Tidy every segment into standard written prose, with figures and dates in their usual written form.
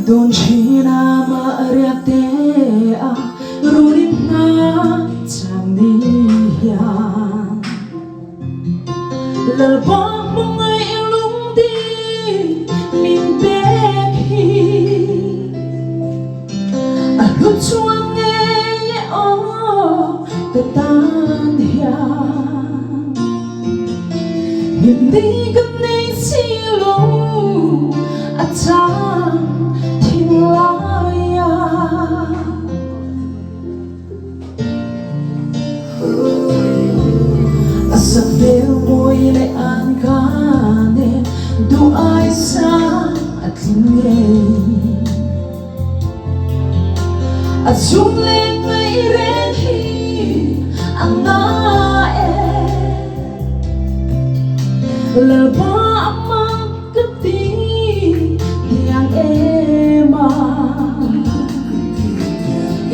Dawn thin a mah riak te a runin hna chang ni hian Lalpa hmangaih lungdi min pek hi a hlu chuang ngei e aw ka tan hian Hlimni kan nei si lo a chang thin lai ah. A sakhmel mawi leh an ka nen duh ai sang a tling ngei. A chung le ngaih reng hi a nga e. Lalpa a mang ka ti tiang em a.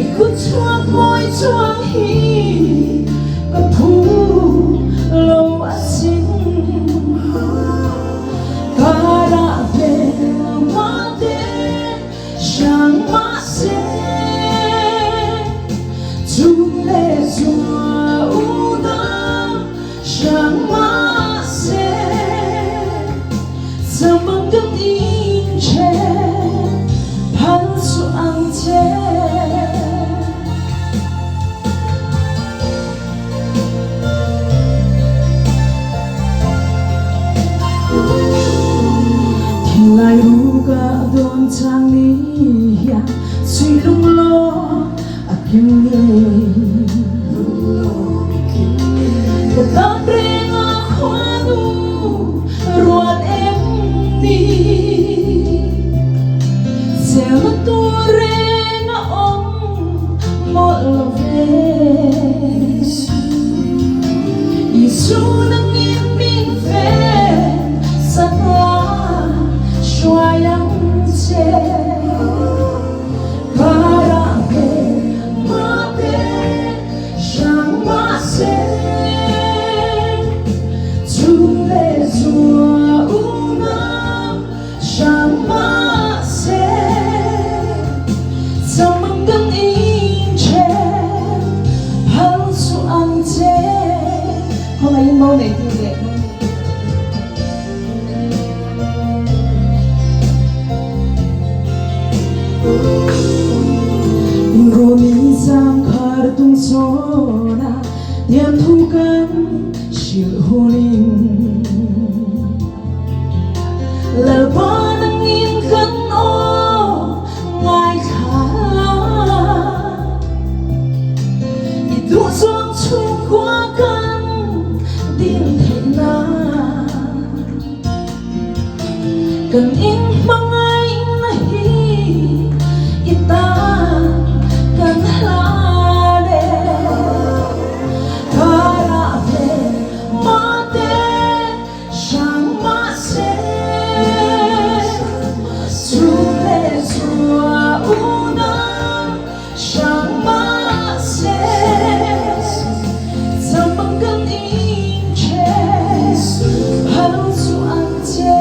I kut chuak mawi chuang hi ka phu lo a sin. Ka rah hmel mate hrang mahse chung le zua unau hrang mahse zamang kan in che phal su ang che. Thinlai ruk ah dawn cang ni hian sui lunglawm a kim ngei. Ka tan reng ah khuanu ruat em ni. Zel na tur reng a awm mawlh lo ve. Isu nangin min ven sak la hruai ang che. Karah he mate hrang mahse chun le zua unau hrang mahse zamang kan in chen phal su ang che. Khawngaihin mo neitu leh mo neitu. Rumin zangkhar tung sawna tiam thu kan hrilh hunin Lalpa nangin kan aw ngaithla la I duhzawng chhungkua kan din theih nan Kan in hmangaihna hi i tan kan hlan e. Karah ve mate hrang mahse chu le chua unau hrang mahse zamang kan in che phal chu an che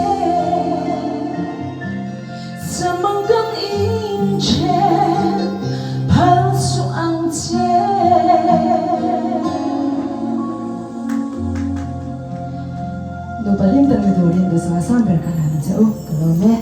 zamang kan in che phal chu ang che. Nupa hlim tak ni turin duhsakna sang ber ka hlan ang che u, ka lawm e.